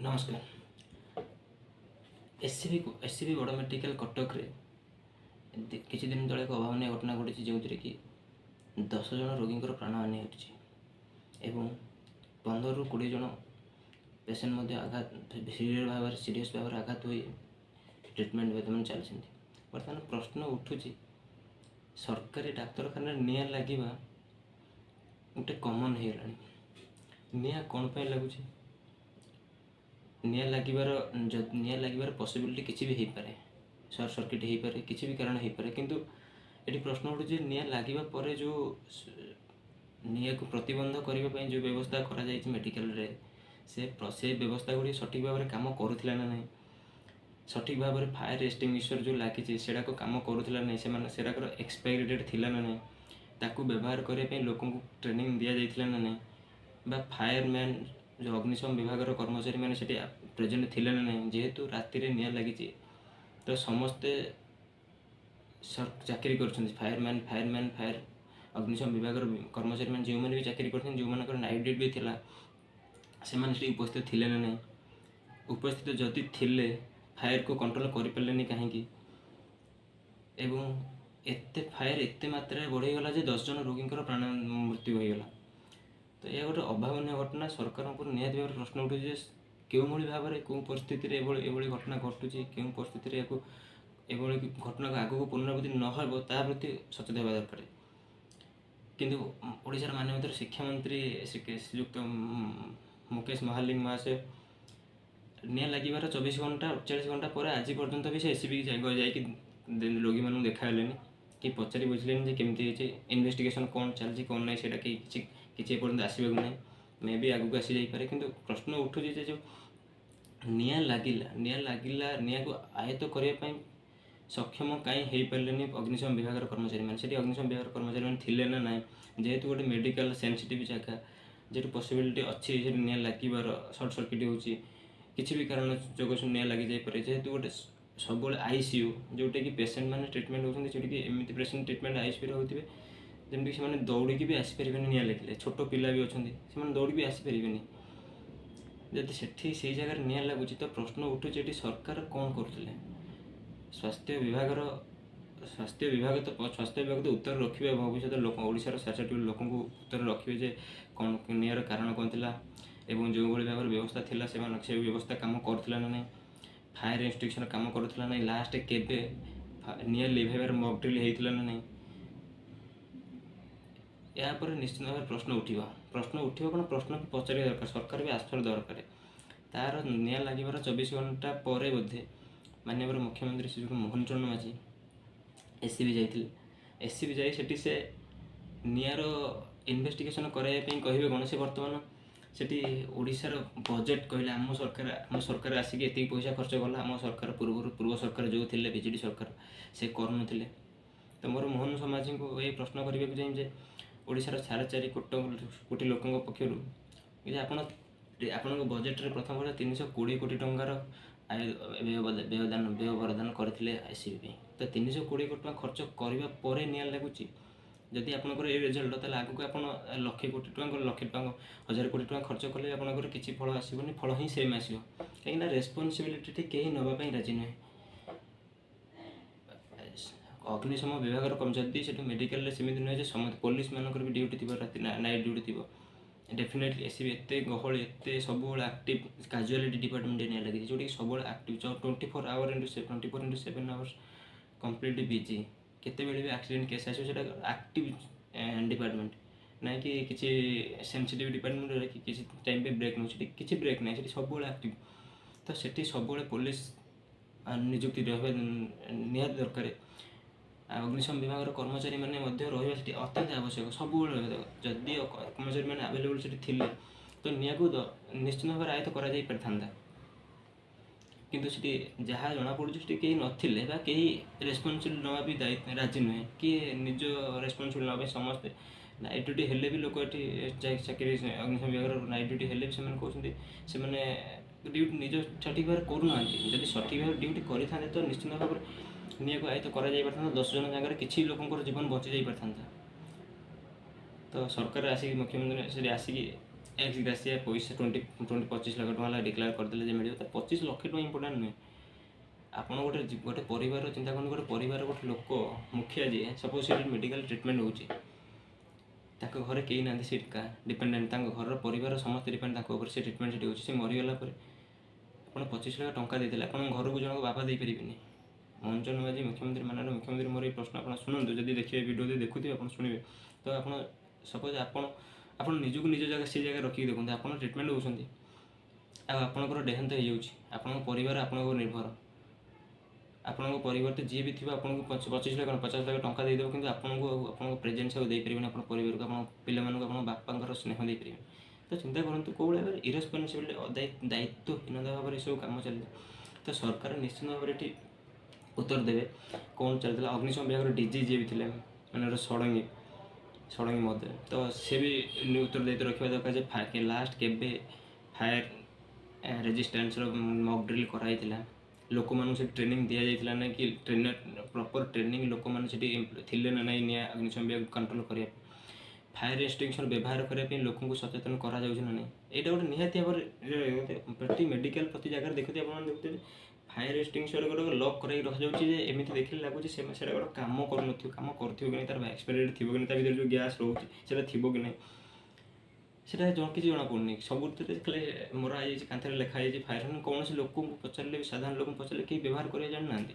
ନମସ୍କାର। S C B ବଡ଼ medical କଟକରେ କିଛି ଦିନ ତଳେ ଏକ ଅଭାବନୀୟ ଘଟଣା ଘଟିଛି, ଯେଉଁଥିରେ କି 10 ଜଣ ରୋଗୀଙ୍କର ପ୍ରାଣହାନି ଘଟିଛି ଏବଂ 15ରୁ 20 ଜଣ ପେସେଣ୍ଟ ମଧ୍ୟ ଆଘାତ ସିରିୟସ୍ ଭାବରେ ଆଘାତ ହୋଇ ଟ୍ରିଟମେଣ୍ଟ ବର୍ତ୍ତମାନ ଚାଲିଛନ୍ତି। ବର୍ତ୍ତମାନ ପ୍ରଶ୍ନ ଉଠୁଛି, ସରକାରୀ ଡାକ୍ତରଖାନାରେ ନିଆଁ ଲାଗିବା ଗୋଟେ କମନ୍ ହେଇଗଲାଣି। ନିଆଁ କ'ଣ ପାଇଁ ଲାଗୁଛି? ନିଆଁ ଲାଗିବାର ପସିବିଲିଟି କିଛି ବି ହେଇପାରେ, ସର୍ଟ ସର୍କିଟ୍ ହେଇପାରେ, କିଛି ବି କାରଣ ହେଇପାରେ। କିନ୍ତୁ ଏଠି ପ୍ରଶ୍ନ ଉଠୁଛି, ନିଆଁ ଲାଗିବା ପରେ ଯେଉଁ ନିଆଁକୁ ପ୍ରତିବନ୍ଧ କରିବା ପାଇଁ ଯେଉଁ ବ୍ୟବସ୍ଥା କରାଯାଇଛି ମେଡ଼ିକାଲରେ, ସେ ବ୍ୟବସ୍ଥା ଗୁଡ଼ିକ ସଠିକ୍ ଭାବରେ କାମ କରୁଥିଲା ନା ନାହିଁ? ସଠିକ୍ ଭାବରେ ଫାୟାର ଏକ୍ସଟିଂଗୁଇସର ଯେଉଁ ଲାଗିଛି, ସେଟାକ କାମ କରୁଥିଲା ନାହିଁ? ସେମାନେ ସେଟାକର ଏକ୍ସପାୟରି ଡେଟ୍ ଥିଲା ନା ନାହିଁ? ତାକୁ ବ୍ୟବହାର କରିବା ପାଇଁ ଲୋକଙ୍କୁ ଟ୍ରେନିଂ ଦିଆଯାଇଥିଲା ନା ନାହିଁ? ବା ଫାୟାରମ୍ୟାନ୍, ଯେଉଁ ଅଗ୍ନିଶମ ବିଭାଗର କର୍ମଚାରୀମାନେ ସେଠି ପ୍ରେଜେଣ୍ଟ ଥିଲେ ନା ନାହିଁ? ଯେହେତୁ ରାତିରେ ନିଆଁ ଲାଗିଛି, ତ ସମସ୍ତେ ଚାକିରି କରୁଛନ୍ତି, ଫାୟାରମ୍ୟାନ୍ ଫାୟାରମ୍ୟାନ୍ ଫାୟାର ଅଗ୍ନିଶମ ବିଭାଗର କର୍ମଚାରୀମାନେ ଯେଉଁମାନେ ବି ଚାକିରି କରୁଛନ୍ତି, ଯେଉଁମାନଙ୍କର ନାଇଟ୍ ଡ୍ୟୁଟି ବି ଥିଲା, ସେମାନେ ସେଠି ଉପସ୍ଥିତ ଥିଲେ ନା ନାହିଁ? ଉପସ୍ଥିତ ଯଦି ଥିଲେ, ଫାୟାରକୁ କଣ୍ଟ୍ରୋଲ କରିପାରିଲେନି କାହିଁକି? ଏବଂ ଏତେ ଫାୟାର ଏତେ ମାତ୍ରାରେ ବଢ଼ିଗଲା ଯେ 10 ଜଣ ରୋଗୀଙ୍କର ପ୍ରାଣ ମୃତ୍ୟୁ ହୋଇଗଲା। ତ ଏହା ଗୋଟେ ଅଭାବନୀୟ ଘଟଣା। ସରକାରଙ୍କ ଉପରେ ନିହାତି ଭାବରେ ପ୍ରଶ୍ନ ଉଠୁଛି ଯେ କେଉଁଭଳି ଭାବରେ, କେଉଁ ପରିସ୍ଥିତିରେ ଏଭଳି ଏଭଳି ଘଟଣା ଘଟୁଛି? କେଉଁ ପରିସ୍ଥିତିରେ ଏହାକୁ ଏଭଳି ଘଟଣାକୁ ଆଗକୁ ପୁନରାବୃତ୍ତି ନ ହେବ, ତାହା ପ୍ରତି ସଚେତ ହେବା ଦରକାର। କିନ୍ତୁ ଓଡ଼ିଶାର ମାନ୍ୟବର ଶିକ୍ଷାମନ୍ତ୍ରୀ ଶ୍ରୀଯୁକ୍ତ ମୁକେଶ ମହାଲିଙ୍ଗ ମହାଶୟ ନିଆଁ ଲାଗିବାର 24 ଘଣ୍ଟା, 48 ଘଣ୍ଟା ପରେ ଆଜି ପର୍ଯ୍ୟନ୍ତ ବି ସେ ଏସ୍ ସି ବି ଯାଇକି ରୋଗୀମାନଙ୍କୁ ଦେଖା ହେଲେନି କି ପଚାରି ବୁଝିଲେନି ଯେ କେମିତି ହେଇଛି, ଇନଭେଷ୍ଟିଗେସନ୍ କ'ଣ ଚାଲିଛି, କ'ଣ ନାହିଁ। ସେଇଟା କେହି କିଛି କିଛି ଏପର୍ଯ୍ୟନ୍ତ ଆସିବାକୁ ନାହିଁ। ମେ ବି ଆଗକୁ ଆସିଯାଇପାରେ। କିନ୍ତୁ ପ୍ରଶ୍ନ ଉଠୁଛି ଯେ ଯେଉଁ ନିଆଁ ଲାଗିଲା, ନିଆଁ ଲାଗିଲା, ନିଆଁକୁ ଆୟତ୍ତ କରିବା ପାଇଁ ସକ୍ଷମ କାହିଁ ହେଇପାରିଲେନି ଅଗ୍ନିଶମ ବିଭାଗର କର୍ମଚାରୀମାନେ? ସେଠି ଅଗ୍ନିଶମ ବିଭାଗର କର୍ମଚାରୀମାନେ ଥିଲେ ନା ନାହିଁ? ଯେହେତୁ ଗୋଟେ ମେଡ଼ିକାଲ ସେନ୍ସିଟିଭ୍ ଜାଗା, ଯେହେତୁ ପସିବିଲିଟି ଅଛି ସେଠି ନିଆଁ ଲାଗିବାର, ସର୍ଟ ସର୍କିଟ୍ ହେଉଛି, କିଛି ବି କାରଣ ଯୋଗୁଁ ସେ ନିଆଁ ଲାଗିଯାଇପାରେ। ଯେହେତୁ ଗୋଟେ ସବୁବେଳେ ଆଇସିୟୁ, ଯେଉଁଟାକି ପେସେଣ୍ଟ ମାନେ ଟ୍ରିଟମେଣ୍ଟ ହେଉଛନ୍ତି, ସେଠିକି ଏମିତି ପେସେଣ୍ଟ ଟ୍ରିଟମେଣ୍ଟ ଆଇସିୟୁରେ ହେଉଥିବେ, ଯେମିତିକି ସେମାନେ ଦୌଡ଼ିକି ବି ଆସିପାରିବେନି। ନିଆଁ ଲାଗିଲେ ଛୋଟ ପିଲା ବି ଅଛନ୍ତି, ସେମାନେ ଦୌଡ଼ିକି ବି ଆସିପାରିବେନି। ଯଦି ସେଠି ସେଇ ଜାଗାରେ ନିଆଁ ଲାଗୁଛି, ତ ପ୍ରଶ୍ନ ଉଠୁଛି ଏଠି ସରକାର କ'ଣ କରୁଥିଲେ? ସ୍ୱାସ୍ଥ୍ୟ ବିଭାଗ ତ ଉତ୍ତର ରଖିବେ। ଭବିଷ୍ୟତ ଲୋକ, ଓଡ଼ିଶାର 4.5 ଲୋକଙ୍କୁ ଉତ୍ତର ରଖିବେ ଯେ କ'ଣ ନିଆଁର କାରଣ କ'ଣ ଥିଲା ଏବଂ ଯେଉଁଭଳି ଭାବରେ ବ୍ୟବସ୍ଥା ଥିଲା, ସେମାନେ ସେ ବ୍ୟବସ୍ଥା କାମ କରୁଥିଲା ନା ନାହିଁ? ଫାୟାର ଏକ୍ସଟିଂଗୁଇସର କାମ କରୁଥିଲା ନାହିଁ? ଲାଷ୍ଟ କେବେ ନିଆଁ ଲିଭାଇବାର ମକ୍ ଡ୍ରିଲ୍ ହେଇଥିଲା ନା ନାହିଁ? ଏହା ପରେ ନିଶ୍ଚିତ ଭାବରେ ପ୍ରଶ୍ନ ଉଠିବ। ପ୍ରଶ୍ନ ଉଠିବ କ'ଣ, ପ୍ରଶ୍ନ ବି ପଚାରିବା ଦରକାର, ସରକାର ବି ଆନ୍ସର ଦରକାର ତାର। ନିଆଁ ଲାଗିବାର 24 ଘଣ୍ଟା ପରେ ବୋଧେ ମାନ୍ୟବର ମୁଖ୍ୟମନ୍ତ୍ରୀ ଶ୍ରୀଯୁକ୍ତ Mohan Charan Majhi S C B ଯାଇଥିଲେ। ଏସ୍ ସି ବି ଯାଇ ସେଠି ସେ ନିଆଁର ଇନଭେଷ୍ଟିଗେସନ୍ କରାଇବା ପାଇଁ କହିବେ କ'ଣ, ସେ ବର୍ତ୍ତମାନ ସେଠି ଓଡ଼ିଶାର ବଜେଟ୍ କହିଲେ, ଆମ ସରକାର ଆସିକି ଏତିକି ପଇସା ଖର୍ଚ୍ଚ କଲା, ଆମ ସରକାର ପୂର୍ବରୁ, ପୂର୍ବ ସରକାର ଯେଉଁ ଥିଲେ, ବିଜେଡ଼ି ସରକାର, ସେ କରୁନଥିଲେ। ତ ମୋର ମୋହନ ମାଝୀଙ୍କୁ ଏଇ ପ୍ରଶ୍ନ କରିବାକୁ ଚାହିଁବି ଯେ ଓଡ଼ିଶାର 4.5 କୋଟି ଲୋକଙ୍କ ପକ୍ଷରୁ ଯେ ଆପଣ ଆପଣଙ୍କ ବଜେଟ୍ରେ ପ୍ରଥମ ବର୍ଷ 320 କୋଟି ଟଙ୍କାର ଆୟ ବ୍ୟୟଦାନ ବ୍ୟୟ ବରଦାନ କରିଥିଲେ ଏସ୍ ସି ବି ପାଇଁ। ତ 320 କୋଟି ଟଙ୍କା ଖର୍ଚ୍ଚ କରିବା ପରେ ନିଆଁ ଲାଗୁଛି। ଯଦି ଆପଣଙ୍କର ଏ ରେଜଲ୍ଟ, ତାହେଲେ ଆଗକୁ ଆପଣ ଲକ୍ଷେ କୋଟି ଟଙ୍କା, ଲକ୍ଷେ ଟଙ୍କା, ହଜାର କୋଟି ଟଙ୍କା ଖର୍ଚ୍ଚ କଲେ ଆପଣଙ୍କର କିଛି ଫଳ ଆସିବନି, ଫଳ ହିଁ ସେମ୍ ଆସିବ। କାହିଁକିନା ରେସ୍ପନ୍ସିବିଲିଟି କେହି ନେବା ପାଇଁ ରାଜି ନୁହେଁ। ଅଗ୍ନିଶମ ବିଭାଗର ଯଦି ସେଠି ମେଡ଼ିକାଲରେ ସେମିତି ନୁହେଁ ଯେ ସମସ୍ତେ ପୋଲିସ ମାନଙ୍କର ବି ଡ୍ୟୁଟି ଥିବ, ରାତି ନାଇଟ୍ ଡ୍ୟୁଟି ଥିବ। ଡେଫିନେଟଲି ଏସ୍ ସି ବି ଏତେ ଗହଳି, ଏତେ ସବୁବେଳେ ଆକ୍ଟିଭ, କାଜୁଆଲିଟି ଡିପାର୍ଟମେଣ୍ଟ ନିଆଁ ଲାଗିଛି, ଯେଉଁଠିକି ସବୁବେଳେ active, 24 hour into 24 into 7 hours completely busy। କେତେବେଳେ ବି ଆକ୍ସିଡେଣ୍ଟ କେସ୍ ଆସିବ, ସେଇଟା ଆକ୍ଟିଭ ଡିପାର୍ଟମେଣ୍ଟ ନାଇଁ କି କିଛି ସେନ୍ସିଟିଭ୍ ଡିପାର୍ଟମେଣ୍ଟ କି କିଛି ଟାଇମ୍ ପାଇଁ ବ୍ରେକ୍ ନେଉଛି। ସେଠି କିଛି ବ୍ରେକ୍ ନାହିଁ, ସେଠି ସବୁବେଳେ ଆକ୍ଟିଭ। ତ ସେଠି ସବୁବେଳେ ପୋଲିସ ନିଯୁକ୍ତି ରହିବା ନିହାତି ଦରକାର। ଆଉ ଅଗ୍ନିଶମ ବିଭାଗର କର୍ମଚାରୀମାନେ ମଧ୍ୟ ରହିବା ସେଠି ଅତ୍ୟନ୍ତ ଆବଶ୍ୟକ, ସବୁବେଳେ ରହିବା ଦରକାର। ଯଦି କର୍ମଚାରୀମାନେ ଆଭେଲେବୁଲ୍ ସେଠି ଥିଲେ, ତ ନିଆଁକୁ ନିଶ୍ଚିତ ଭାବରେ ଆୟତ୍ତ କରାଯାଇ ପାରିଥାନ୍ତା। କିନ୍ତୁ ସେଠି ଯାହା ଜଣାପଡ଼ୁଛି, ସେଠି କେହି ନଥିଲେ ବା କେହି ରେସ୍ପନ୍ସିବିଲିଟି ନେବା ବି ଦାୟିତ୍ୱ ରାଜି ନୁହେଁ। କିଏ ନିଜ ରେସ୍ପନ୍ସିବିଲିଟି ନେବା ପାଇଁ, ସମସ୍ତେ ନାଇଟ୍ ଡ୍ୟୁଟି ହେଲେ ବି ଲୋକ ଏଠି ଚାକିରି, ଅଗ୍ନିଶମ ବିଭାଗର ନାଇଟ୍ ଡ୍ୟୁଟି ହେଲେ ବି ସେମାନେ କହୁଛନ୍ତି, ସେମାନେ ଡ୍ୟୁଟି ନିଜ ସଠିକ୍ ଭାବରେ କରୁନାହାନ୍ତି। ଯଦି ସଠିକ୍ ଭାବରେ ଡ୍ୟୁଟି କରିଥାନ୍ତେ, ତ ନିଶ୍ଚିତ ଭାବରେ ନିଆଁକୁ ଆୟତ୍ତ କରାଯାଇ ପାରିଥାନ୍ତା, 10 ଜଣ ଜାଗାରେ କିଛି ଲୋକଙ୍କର ଜୀବନ ବଞ୍ଚି ଯାଇପାରିଥାନ୍ତା। ତ ସରକାର ଆସିକି, ମୁଖ୍ୟମନ୍ତ୍ରୀ ସେଠି ଆସିକି ଏକ୍ସ ଗ୍ରାସିଆ ପଇସା ଟ୍ୱେଣ୍ଟି ଟ୍ୱେଣ୍ଟି 25 ଲକ୍ଷ ଟଙ୍କା ହେଲା ଡିକ୍ଲେୟାର କରିଦେଲେ ଯେ ମିଳିବ। ତ 25 ଲକ୍ଷ ଟଙ୍କା ଇମ୍ପୋର୍ଟାଣ୍ଟ ନୁହେଁ। ଆପଣ ଗୋଟେ ପରିବାର ଚିନ୍ତା କରନ୍ତୁ। ଗୋଟେ ପରିବାର, ଗୋଟେ ଲୋକ ମୁଖିଆ ଯିଏ, ସପୋଜ୍ ସେଠି ମେଡ଼ିକାଲ ଟ୍ରିଟମେଣ୍ଟ ହେଉଛି, ତାଙ୍କ ଘରେ କେହି ନାହାନ୍ତି, ସେ ଡିପେଣ୍ଡେଣ୍ଟ, ତାଙ୍କ ଘରର ପରିବାର ସମସ୍ତେ ଡିପେଣ୍ଡ ତାଙ୍କ ଉପରେ। ସେ ଟ୍ରିଟମେଣ୍ଟ ସେଠି ହେଉଛି, ସେ ମରିଗଲା ପରେ ଆପଣ 25 ଲକ୍ଷ ଟଙ୍କା ଦେଇଦେଲେ, ଆପଣଙ୍କ ଘରକୁ ଜଣଙ୍କ ବାପା ଦେଇପାରିବେନି। ମୋହନ ଚରଣ ମାଝୀ ମୁଖ୍ୟମନ୍ତ୍ରୀ, ମାନନୀୟ ମୁଖ୍ୟମନ୍ତ୍ରୀ, ମୋର ଏଇ ପ୍ରଶ୍ନ ଆପଣ ଶୁଣନ୍ତୁ। ଯଦି ଦେଖିବେ, ଭିଡ଼ିଓ ଯଦି ଦେଖୁଥିବେ, ଆପଣ ଶୁଣିବେ। ତ ଆପଣ ସପୋଜ୍ ଆପଣ ନିଜକୁ ନିଜ ଜାଗା ସେ ଜାଗାରେ ରଖିକି ଦେଖନ୍ତୁ। ଆପଣ ଟ୍ରିଟମେଣ୍ଟ ହେଉଛନ୍ତି ଆଉ ଆପଣଙ୍କର ଦେହାନ୍ତ ହେଇଯାଉଛି। ଆପଣଙ୍କ ପରିବାର ଆପଣଙ୍କ ଉପରେ ନିର୍ଭର। ଆପଣଙ୍କ ପରିବାର ତ ଯିଏ ବି ଥିବ, ଆପଣଙ୍କୁ 25 ଲକ୍ଷ କ'ଣ, 50 ଲକ୍ଷ ଟଙ୍କା ଦେଇଦେବ, କିନ୍ତୁ ଆପଣଙ୍କୁ ଆଉ ଆପଣଙ୍କ ପ୍ରେଜେନ୍ସ ଆଉ ଦେଇପାରିବେନି। ଆପଣଙ୍କ ପରିବାରକୁ, ଆପଣଙ୍କ ପିଲାମାନଙ୍କୁ ଆପଣଙ୍କ ବାପାଙ୍କର ସ୍ନେହ ଦେଇପାରିବେନି। ତ ଚିନ୍ତା କରନ୍ତୁ, କେଉଁ ଭଳି ଭାବରେ ଇରେସ୍ପନ୍ସିବିଲିଟି, ଦାୟିତ୍ୱହୀନତା ଭାବରେ ଏସବୁ କାମ ଚାଲିଛି। ତ ସରକାର ନିଶ୍ଚିତ ଭାବରେ ଏଠି ଉତ୍ତର ଦେବେ, କ'ଣ ଚାଲିଥିଲା। ଅଗ୍ନିଶମ ବିଭାଗର ଡିଜି ଯିଏ ବି ଥିଲେ, ମାନେ ଷଡ଼ଙ୍ଗୀ ଷଡ଼ଙ୍ଗୀ ମହୋଦୟ, ତ ସେ ବି ଉତ୍ତର ଦାୟିତ୍ୱ ରଖିବା ଦରକାର ଯେ ଲାଷ୍ଟ କେବେ ଫାୟାର ରେଜିଷ୍ଟାନ୍ସର ମକ୍ ଡ୍ରିଲ୍ କରାଯାଇଥିଲା, ଲୋକମାନଙ୍କୁ ସେଠି ଟ୍ରେନିଂ ଦିଆଯାଇଥିଲା ନା କି ଟ୍ରେନର, ପ୍ରପର୍ ଟ୍ରେନିଂ ଲୋକମାନେ ସେଠି ଥିଲେ ନା ନାହିଁ, ନିଆଁ ଅଗ୍ନିଶମ ବିଭାଗ କଣ୍ଟ୍ରୋଲ୍ କରିବା ପାଇଁ ଫାୟାର ଏକ୍ସଟିଂସର ବ୍ୟବହାର କରିବା ପାଇଁ ଲୋକଙ୍କୁ ସଚେତନ କରାଯାଉଛି ନା ନାହିଁ। ଏଇଟା ଗୋଟେ ନିହାତି ଭାବରେ ପ୍ରତି ମେଡ଼ିକାଲ, ପ୍ରତି ଜାଗାରେ ଦେଖୁଥିବେ, ଆପଣମାନେ ଦେଖୁଥିବେ, ଫାୟାର ଏକ୍ସଟିଂସର ଗୋଟେ ଲକ୍ କରାଇକି ରଖାଯାଉଛି ଯେ ଏମିତି ଦେଖିଲେ ଲାଗୁଛି ସେ ସେଇଟା ଗୋଟେ କାମ କରୁନଥିବ, କାମ କରୁଥିବ କି ନାହିଁ, ତାର ଏକ୍ସପାୟାରି ଡେଟ୍ ଥିବ କି ନାହିଁ, ତା ଭିତରେ ଯେଉଁ ଗ୍ୟାସ୍ ରହୁଛି ସେଇଟା ଥିବ କି ନାହିଁ, ସେଇଟା କିଛି ଜଣାପଡ଼ୁନି। ସବୁଥିରେ ଖାଲି ମରା ହେଇଯାଇଛି, କାନ୍ଥରେ ଲେଖା ହେଇଯାଇଛି ଫାୟାର। କୌଣସି ଲୋକଙ୍କୁ ପଚାରିଲେ ବି, ସାଧାରଣ ଲୋକଙ୍କୁ ପଚାରିଲେ କେହି ବ୍ୟବହାର କରିବା ଜାଣିନାହାନ୍ତି।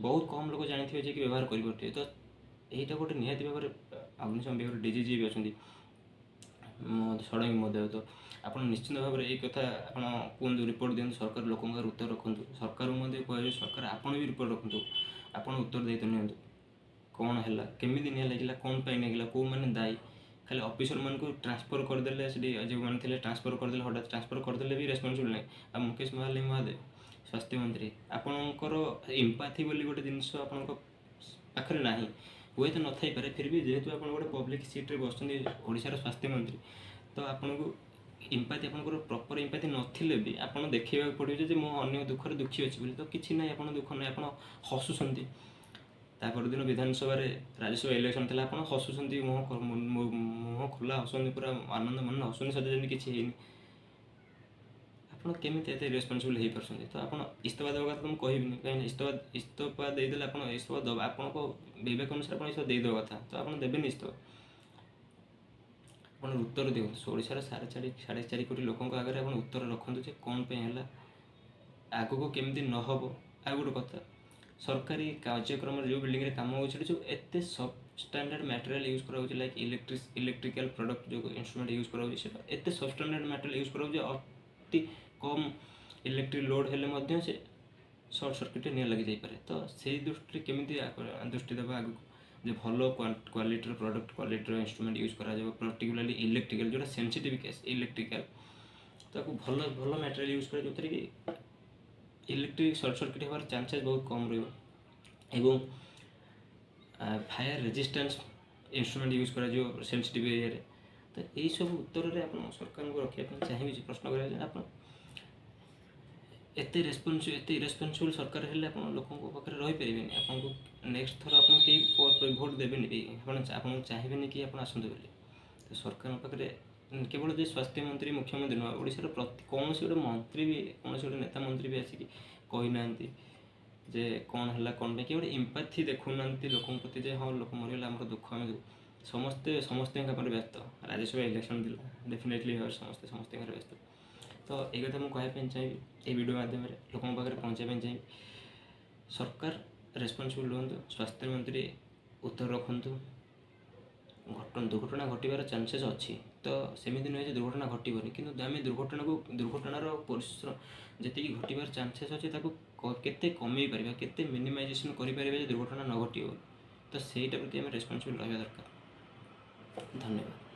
ବହୁତ କମ୍ ଲୋକ ଜାଣିଥିବେ ଯେ କି ବ୍ୟବହାର କରିପାରୁଥିବେ। ତ ଏଇଟା ଗୋଟେ ନିହାତି ଭାବରେ ଅଗ୍ନିଶମ ବିଭାଗର ଡିଜି ଯିଏ ବି ଅଛନ୍ତି, ଷଡ଼ଙ୍ଗୀ ମହୋଦୟ, ତ ଆପଣ ନିଶ୍ଚିନ୍ତ ଭାବରେ ଏଇ କଥା ଆପଣ କୁହନ୍ତୁ, ରିପୋର୍ଟ ଦିଅନ୍ତୁ। ସରକାର ଲୋକଙ୍କ ଆଗରେ ଉତ୍ତର ରଖନ୍ତୁ। ସରକାରଙ୍କୁ ମଧ୍ୟ କୁହାଯାଏ, ସରକାର ଆପଣ ବି ରିପୋର୍ଟ ରଖନ୍ତୁ, ଆପଣ ଉତ୍ତର ଦାୟିତ୍ୱ ନିଅନ୍ତୁ। କ'ଣ ହେଲା, କେମିତି ନିଆଁ ଲାଗିଲା, କ'ଣ ପାଇଁ ଲାଗିଲା, କେଉଁମାନେ ଦାୟୀ? ଖାଲି ଅଫିସରମାନଙ୍କୁ ଟ୍ରାନ୍ସଫର୍ କରିଦେଲେ, ସେଠି ଯେଉଁମାନେ ଥିଲେ ଟ୍ରାନ୍ସଫର୍ କରିଦେଲେ, ହଠାତ୍ ଟ୍ରାନ୍ସଫର୍ କରିଦେଲେ ବି ରେସ୍ପନ୍ସିବଲ୍ ନାହିଁ। ଆଉ ମୁକେଶ ମହାଲିଙ୍ଗ ମହାଦେବ, ସ୍ୱାସ୍ଥ୍ୟମନ୍ତ୍ରୀ, ଆପଣଙ୍କର ଏମ୍ପାଥି ବୋଲି ଗୋଟେ ଜିନିଷ ଆପଣଙ୍କ ପାଖରେ ନାହିଁ, ହୁଏତ ନଥାଇପାରେ। ଫିର୍ ବି ଯେହେତୁ ଆପଣ ଗୋଟେ ପବ୍ଲିକ୍ ସିଟ୍ରେ ବସୁଛନ୍ତି, ଓଡ଼ିଶାର ସ୍ୱାସ୍ଥ୍ୟମନ୍ତ୍ରୀ, ତ ଆପଣଙ୍କୁ ଏମ୍ପାଥି, ଆପଣଙ୍କର ପ୍ରପର୍ ଏମ୍ପାଥି ନଥିଲେ ବି ଆପଣ ଦେଖେଇବାକୁ ପଡ଼ିବ ଯେ ମୁଁ ଅନ୍ୟ ଦୁଃଖରେ ଦୁଃଖୀ ଅଛି ବୋଲି। ତ କିଛି ନାହିଁ, ଆପଣ ଦୁଃଖ ନାହିଁ, ଆପଣ ହସୁଛନ୍ତି। ତା ପରଦିନ ବିଧାନସଭାରେ, ରାଜ୍ୟସଭା ଇଲେକ୍ସନ୍ ଥିଲା, ଆପଣ ହସୁଛନ୍ତି, ମୁହଁ ଖୋଲା ହସୁଛନ୍ତି, ପୁରା ଆନନ୍ଦ ମନରେ ହସୁଛନ୍ତି, ସତେ ଯେମିତି କିଛି ହେଇନି। ଆପଣ କେମିତି ଏତେ ରେସ୍ପନ୍ସିବଲ୍ ହେଇପାରୁଛନ୍ତି? ତ ଆପଣ ଇସ୍ତଫା ଦେବା କଥା ତ ମୁଁ କହିବିନି, କାହିଁକିନା ଇସ୍ତଫା ଦେଇଦେଲେ ଆପଣ ଇସ୍ତଫା ଦେବା, ଆପଣଙ୍କ ବିବେକ ଅନୁସାରେ ଆପଣ ଇସ୍ତଫା ଦେଇଦେବା କଥା। ତ ଆପଣ ଦେବେନି ଇସ୍ତଫା, ଆପଣ ଉତ୍ତର ଦିଅନ୍ତୁ। ଓଡ଼ିଶାର 4.5 କୋଟି ଲୋକଙ୍କ ଆଗରେ ଆପଣ ଉତ୍ତର ରଖନ୍ତୁ ଯେ କ'ଣ ପାଇଁ ହେଲା, ଆଗକୁ କେମିତି ନ ହେବ। ଆଉ ଗୋଟେ କଥା, ସରକାରୀ କାର୍ଯ୍ୟକ୍ରମରେ ଯେଉଁ ବିଲ୍ଡିଂରେ କାମ ହେଉଛି, ସେଠି ଯେଉଁ ଏତେ ସବ୍ ଷ୍ଟାଣ୍ଡାର୍ଡ଼ ମ୍ୟାଟେରିଆଲ୍ ୟୁଜ୍ କରାଯାଉଛି, ଲାଇକ୍ ଇଲେକ୍ଟ୍ରିକାଲ୍ ପ୍ରଡ଼କ୍ଟ, ଯେଉଁ ଇନଷ୍ଟ୍ରୁମେଣ୍ଟ ୟୁଜ୍ କରାଯାଉଛି, ସେଟା ଏତେ ସବ୍ ଷ୍ଟାଣ୍ଡାର୍ଡ଼ ମ୍ୟାଟେରିଆଲ୍ ୟୁଜ୍ କରାଯାଉଛି, ଅତି କମ୍ ଇଲେକ୍ଟ୍ରିକ୍ ଲୋଡ଼୍ ହେଲେ ମଧ୍ୟ ସେ ସର୍ଟ ସର୍କିଟ୍ରେ ନିଆଁ ଲାଗିଯାଇପାରେ। ତ ସେଇ ଦୃଷ୍ଟିରେ କେମିତି ଦୃଷ୍ଟି ଦେବା ଆଗକୁ ଯେ ଭଲ କ୍ୱାଲିଟିର ପ୍ରଡ଼କ୍ଟ, କ୍ୱାଲିଟିର ଇନଷ୍ଟ୍ରୁମେଣ୍ଟ ୟୁଜ୍ କରାଯିବ। ପର୍ଟିକୁଲାରଲି ଇଲେକ୍ଟ୍ରିକାଲ୍, ଯେଉଁଟା ସେନ୍ସିଟିଭ୍ କେସ୍ ଇଲେକ୍ଟ୍ରିକାଲ୍, ତାକୁ ଭଲ ଭଲ ମ୍ୟାଟେରିଆଲ୍ ୟୁଜ୍ କରାଯିବ, ଯେଉଁଥିରେ କି ଇଲେକ୍ଟ୍ରିକ୍ ସର୍ଟ ସର୍କିଟ୍ ହେବାର ଚାନ୍ସେସ୍ ବହୁତ କମ୍ ରହିବ ଏବଂ ଫାୟାର ରେଜିଷ୍ଟାନ୍ସ ଇନଷ୍ଟ୍ରୁମେଣ୍ଟ ୟୁଜ୍ କରାଯିବ ସେନ୍ସିଟିଭ୍ ଏରିଆରେ। ତ ଏଇସବୁ ଉତ୍ତରରେ ଆପଣ ସରକାରଙ୍କୁ ରଖିବା ପାଇଁ ଚାହିଁବି ଯେ, ପ୍ରଶ୍ନ କରିବା ଯେ ଆପଣ ଏତେ ଇରେସ୍ପନ୍ସିବଲ୍ ସରକାର ହେଲେ ଆପଣ ଲୋକଙ୍କ ପାଖରେ ରହିପାରିବେନି। ଆପଣଙ୍କୁ ନେକ୍ସଟ ଥର ଆପଣଙ୍କୁ କେହି ଭୋଟ୍ ଦେବେନି ବି, ଆପଣଙ୍କୁ ଚାହିଁବେନି କି ଆପଣ ଆସନ୍ତୁ ବୋଲି। ତ ସରକାରଙ୍କ ପାଖରେ କେବଳ ଯେ ସ୍ୱାସ୍ଥ୍ୟମନ୍ତ୍ରୀ, ମୁଖ୍ୟମନ୍ତ୍ରୀ ନୁହଁ, ଓଡ଼ିଶାର ପ୍ରତି କୌଣସି ଗୋଟେ ମନ୍ତ୍ରୀ ବି, କୌଣସି ଗୋଟେ ନେତା ମନ୍ତ୍ରୀ ବି ଆସିକି କହିନାହାନ୍ତି ଯେ କ'ଣ ହେଲା, କ'ଣ ପାଇଁ। କିଏ ଗୋଟେ ଏମ୍ପାଥି ଦେଖାଉନାହାନ୍ତି ଲୋକଙ୍କ ପ୍ରତି ଯେ ହଁ, ଲୋକ ମରିଗଲେ ଆମର ଦୁଃଖ, ଆମେ ସମସ୍ତେ ସମସ୍ତଙ୍କ କାମରେ ବ୍ୟସ୍ତ। ରାଜ୍ୟସଭା ଇଲେକ୍ସନ୍ ଥିଲା, ଡେଫିନେଟଲି ଭାବରେ ସମସ୍ତେ ସମସ୍ତଙ୍କର ବ୍ୟସ୍ତ। ତ ଏଇ କଥା ମୁଁ କହିବା ପାଇଁ ଚାହିଁବି, ଏଇ ଭିଡ଼ିଓ ମାଧ୍ୟମରେ ଲୋକଙ୍କ ପାଖରେ ପହଞ୍ଚାଇବା ପାଇଁ ଚାହିଁବି। ସରକାର ରେସ୍ପନ୍ସିବଲ୍ ରୁହନ୍ତୁ, ସ୍ୱାସ୍ଥ୍ୟମନ୍ତ୍ରୀ ଉତ୍ତର ରଖନ୍ତୁ। ଦୁର୍ଘଟଣା ଘଟିବାର ଚାନ୍ସେସ୍ ଅଛି, ତ ସେମିତି ନୁହେଁ ଯେ ଦୁର୍ଘଟଣା ଘଟିବନି, କିନ୍ତୁ ଆମେ ଦୁର୍ଘଟଣାର ପରିଶ୍ରମ ଯେତିକି ଘଟିବାର ଚାନ୍ସେସ୍ ଅଛି, ତାକୁ କେତେ କମେଇ ପାରିବା, କେତେ ମିନିମାଇଜେସନ୍ କରିପାରିବା ଯେ ଦୁର୍ଘଟଣା ନ ଘଟିବ, ତ ସେଇଟା ପ୍ରତି ଆମେ ରେସ୍ପନ୍ସିବଲ୍ ରହିବା ଦରକାର। ଧନ୍ୟବାଦ।